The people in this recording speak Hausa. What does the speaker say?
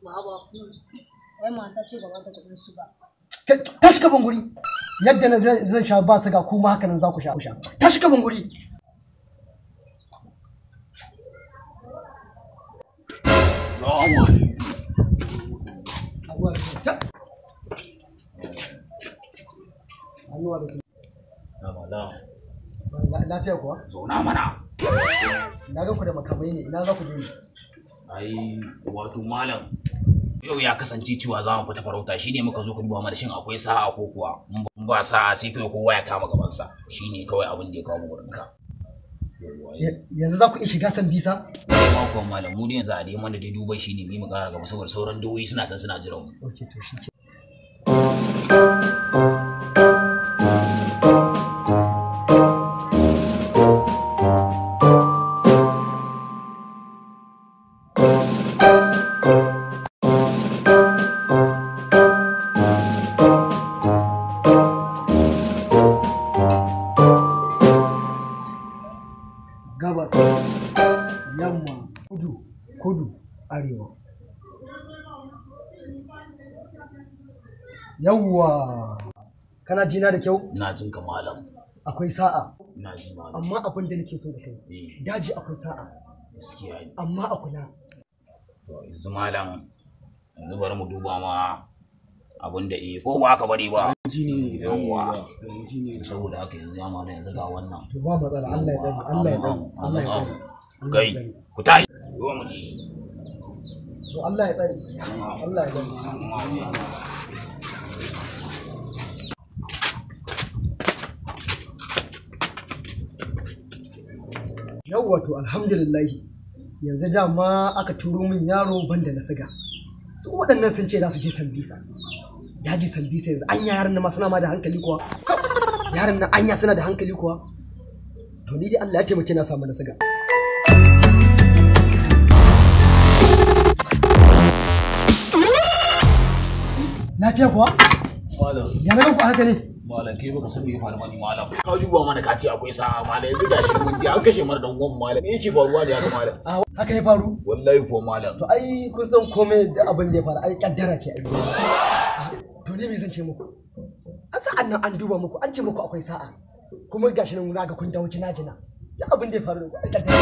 Baba, wai mata ce gaba ta kuɗin su ba. Tashi ka ban guri. Yadda na zan sha ba siga kuma haka nan za ku sha. Tashi ka ban guri. Lafiya kuwa? Zauna mana. Na ga ku da makamai ne, ina za ku je ne? Ai, wato malam, yau ya kasance cewa za mu fita farauta shine muka zo ka duba mana shin akwai sa'a ko kuwa. In ba sa'a sai kai kowa ya kama gabansa. Shine kawai abin da ya kawo mu gurin ka. Yanzu za ku iya shiga Sambisa? Ma kuwa malam, mu dai yanzu a dai mana dai duba shine mu ƙara gaba saboda sauran doyi suna san suna jiran mu. Okay, to shi ke. Gabas, yamma, kudu, kudu, arewa. Yawwa, kana jina da kyau? Ina jin ka malam. Akwai sa'a. Ina ji malam. Amma abin da nake so da kai, daji akwai sa'a. Gaskiya ne. Amma a kula. To yanzu malam, yanzu bari mu duba ma abin da ko ba haka bari ba. Yawwa. Saboda haka yanzu ya malam yanzu ga wannan. To ba matsala, Allah ya tsare, Allah ya tsare, Allah ya tsare. Kai, ku tashi. Zo mu je. To Allah ya tsare. Allah ya tsare. Yawwa to alhamdulillah. Yanzu dama aka turo min yaro banda na siga. Su waɗannan sun ce za su je Sambisa. Daji Sambisa yanzu anya yaran nan ma suna ma da hankali kuwa. Yaran nan anya suna da hankali kuwa. To ni dai Allah ya taimake na samu na siga. Lafiya kuwa? Malam. Ya na ku haka ne? Malam kai baka san me ya faru ba ni malam. Ka duba mana ka ce akwai sa'a malam yanzu gashi mun je an kashe mana dan uwan malam. Me yake faruwa ne haka malam? A haka ya faru? Wallahi ko malam. To ai kun san komai da abin da ya faru ai kaddara ce ai. To ne me zan ce muku? An sa'an nan an duba muku an ce muku akwai sa'a. Kuma gashi nan na ga kun dawo jina jina. Duk abin da ya faru ai kaddara.